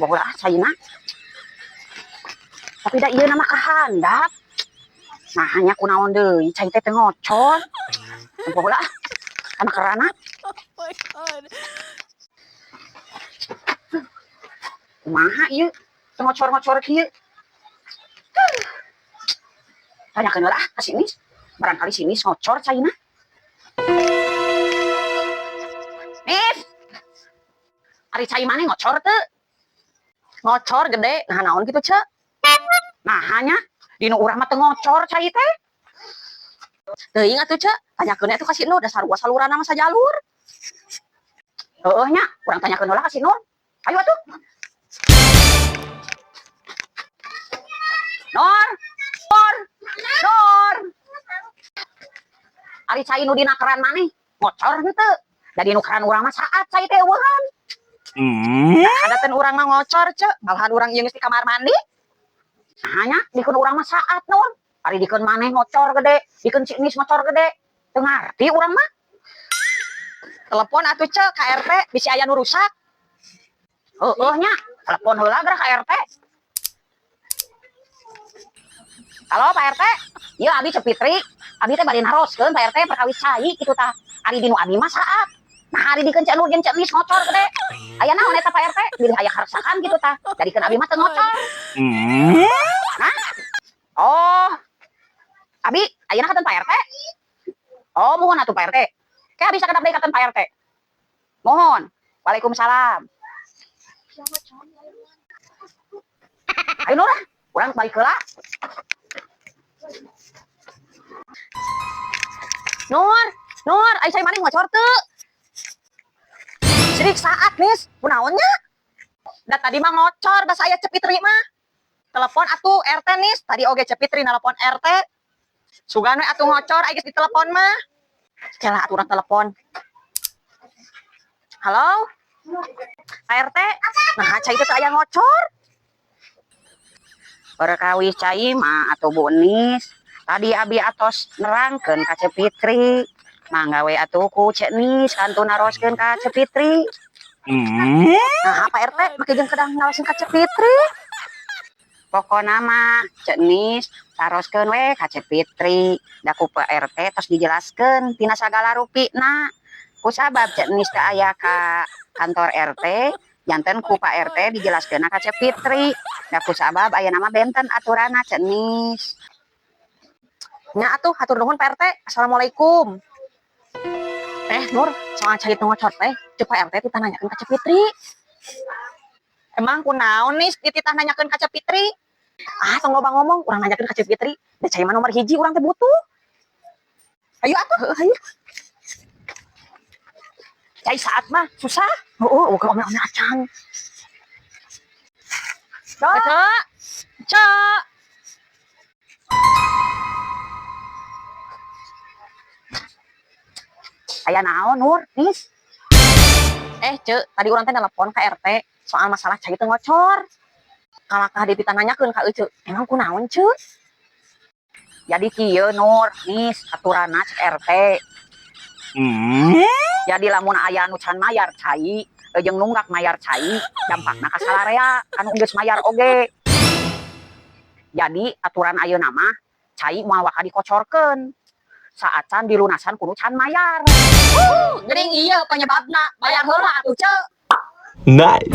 Tempo heula ah caina. Tapi da ieu mah kahandap. Nah, hanya kunaon deui cai teh teu ngocor. Tempo heula ah. Kana kerana. Oh my God. Kumaha ieu? Teu ngocor-ngocor kieu. Tanyakeun heula ah ka si Nis. Barangkali si Nis ngocor caina. Nis. Ari cai maneh ngocor teu? Ngocor gede, nah naon kitu, Cek? Nah, hanya di nu urang mah teu ngocor cai teh. Teuing atuh, Cek, tanyakeun atuh ka si Nur, da sarua saluranna mah sajalur. Heueuh nya, urang tanyakeun heula ka si Nur. Ayo atuh. Nur, Nur, Nur. Ari cai nu dina keran maneh ngocor henteu? Da di nu keran urang mah saat cai teh eueuhan. Adaten urang mah ngocor, Cek. Malahan urang ieu geus di kamar mandi. Nah nya, dikeun urang mah saat, Nur. Ari dikeun maneh ngocor gede, dikeun si Nis ngocor gede. Teu ngarti urang mah. Telepon atuh, Cek, ka RT, bisi aya nu rusak. Heueuh nya, telepon heula geura ka RT. Halo Pak RT, ieu abi Ceu Fitri, abi teh bade naroskeun Pak RT perkawis cai kitu tah. Ari di nu abi mah saat. Nah, ari dikeun Ceu Nur jeung Ceu Nis ngocor gede. Aya naon eta Pak RT? Bilih aya karuksakan kitu tah. Jadikeun abi mah teu ngocor. Hah? Oh. Abi ayeuna katen Pak RT? Oh, muhun atuh Pak RT. Ke abi sakedap deui katen Pak RT. Mohon. Waalaikumsalam. Ayo Nur, ah. Urang balik heula. Nur, Nur, ai cai maneh ngocor teu? Sirik saat, Nis. Kunaon nya? Da tadi mah ngocor, da saya Ceu Fitri mah. Telepon atuh RT, Nis. Tadi oge Ceu Fitri nelpon RT. Sugan we atuh ngocor, ai geus ditelepon mah. Celah atuh urang telepon. Halo? Pak RT? Nah, cai teh aya ngocor. Perkawis cai mah atuh Bu Nis. Tadi abi atos nerangkeun ka Ceu Fitri. Mangga we atuh ku Ceu Nis kantun naroskeun ka Ceu Fitri. Nah, Pak RT make jeung kedah ngawasin ka Ceu Fitri. Pokona mah Ceu Nis taroskeun we ka Ceu Fitri. Da ku Pak RT tos dijelaskeun tina sagala rupina. Ku sabab Ceu Nis teu aya ka kantor RT, janten ku Pak RT dijelaskeun ka Ceu Fitri. Da ku sabab ayeuna mah benten aturanna Ceu Nis. Nya atuh hatur nuhun Pak RT. Assalamualaikum. Nur, soal cai teu ngocor teh, ceuk Pak RT titah nanyakeun ka Ceu Fitri. Emang kunaon nih dititah nanyakeun ka Ceu Fitri? Ah, tong loba ngomong, urang nanyakeun ka Ceu Fitri. Da cai mah nomor hiji urang teh butuh. Ayo atuh, heuh, ayo. Cai saat mah susah. Heeh, oh, omel-omel acan. Cek, Cek. Aya naon, Nur? Nis? Cek, tadi urang teh nelpon ka RT soal masalah cai teu ngocor. Kalakah dititah nanyakeun ka Ece, emang kunaon, Cek? Jadi kieu, Nur, Nis, aturanna cek RT. Jadi lamun aya nu can mayar cai, jeung nunggak mayar cai, dampakna ka salarea anu geus mayar oge. Jadi aturan ayeuna mah cai moal waka dikocorkeun. Saacan dilunasan kudu can mayar. Geuning ieu penyebabna, bayar heula atuh, Cek. Nice.